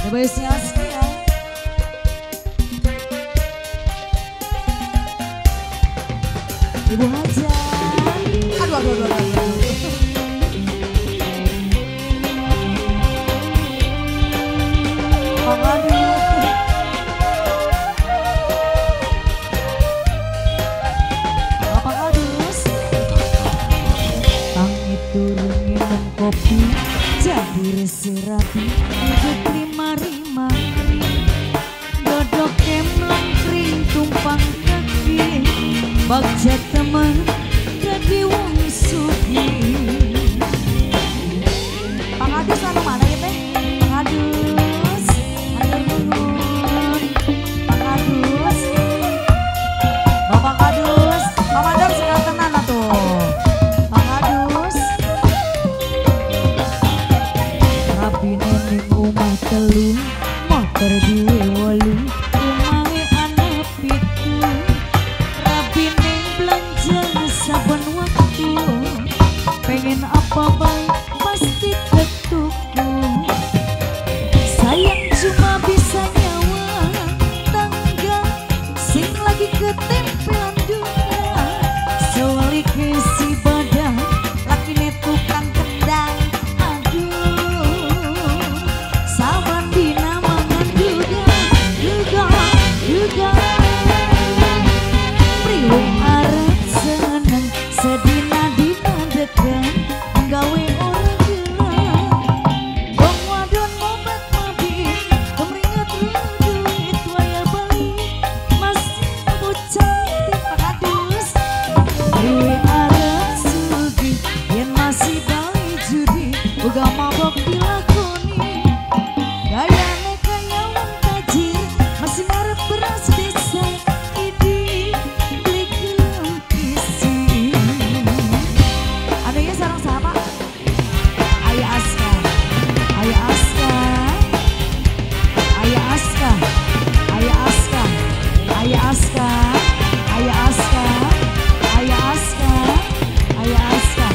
Askia. Ibu Hajar. Aduh, aduh, aduh, aduh. Aduh. Bapak Kadus. Tangi turun minum kopi, jadi serapi, hidup lima-lima. Dodok kemlangkring tumpang kaki, bagja teman jadi wong sugih. Pak Kadus anu mana ya teh? Pak Kadus, atur nuhun. Pak Kadus, Bapak Kadus, Pak Mandor sekarang tenan atuh. Pak Kadus, rabine ning omah telu, motor duwe wolu, omahe ana pitu. Rabine belanja saben waktu, pengen apa bae pasti ketuku. Sayang cuma bisa nyawa tangga sing lagi ketempelan dunia. Sewalike si badan lakine tukang kendang. Aduh, saban dina mangan duga, duga, duga. Priwe arep seneng sedina dina deken gawe ora gerah. Wong wadon mobat mabit kemringet duit wayah bali masih bocah. Pak Kadus, priwe arep sugih yen masih bali judi uga mabok dilakoni. Gayane kaya wong tajir masih ngarep beras desa idi beli gelem isi. Ada ya sarang siapa? Ayah Aska, Ayah Aska, Ayah Aska, Ayah Aska, Ayah Aska, Ayah Aska, Ayah Aska, Ayah Aska,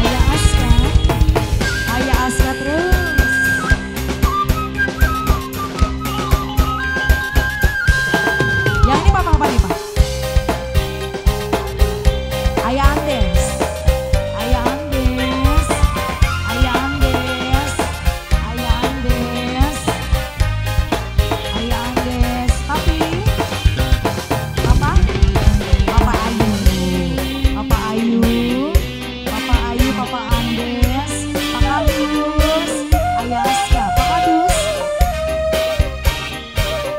Ayah Aska, Ayah Aska terus. Yang ini papa apa nih Pak? Ayah Andes, Ayah Andes, Ayah Andes, Ayah Andes, Ayah Andes, Papi, Papa, Papa Ayu, Papa Ayu, Papa Ayu, Papa Andes, Pak Kadus, Ayah Aska, Pak Kadus,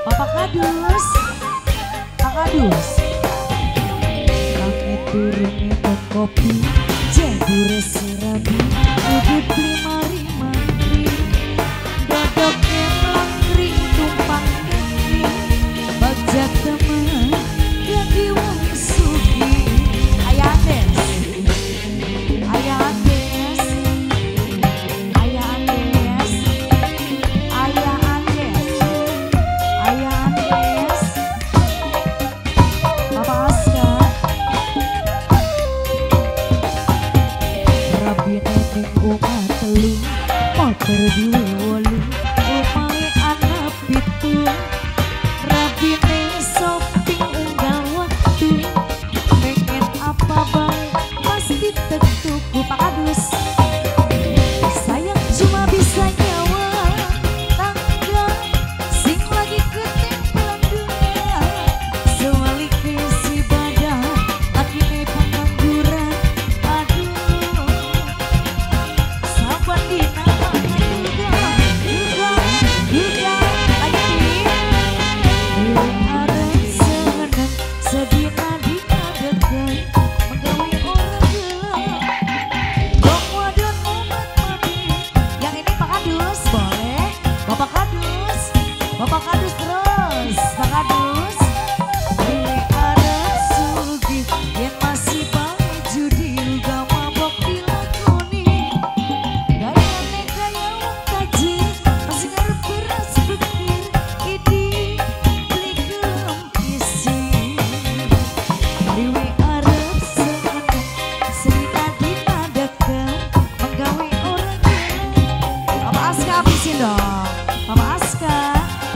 Papa Kadus, Pak Kadus. Kaki turun minum kopi, jadure serabi, udut lima-lima. Dodok melangkring tumpang kaki, bagja teman jadi wong sugih. Ayah Andes, Ayah Andes, Ayah Andes, Ayah Andes, Ayah Andes, Papa Aska. Rabine ning omah telu, motor duwe wolu, omahe ana pitu. Rabine shopping unggal waktu, pengen apa bae pasti tetuku. Pak Kadus, sayang cuma bisa nyawa tangga sing lagi ketempelan dunia. Sewalike si badan lakine pengangguran. Aduh, saban dina mangan duga,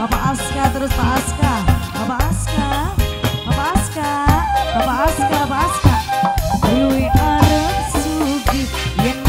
Bapak Aska terus Pak Aska, Bapak Aska, Bapak Aska, Bapak Aska, Bapak Aska. Dewe arep sugih yen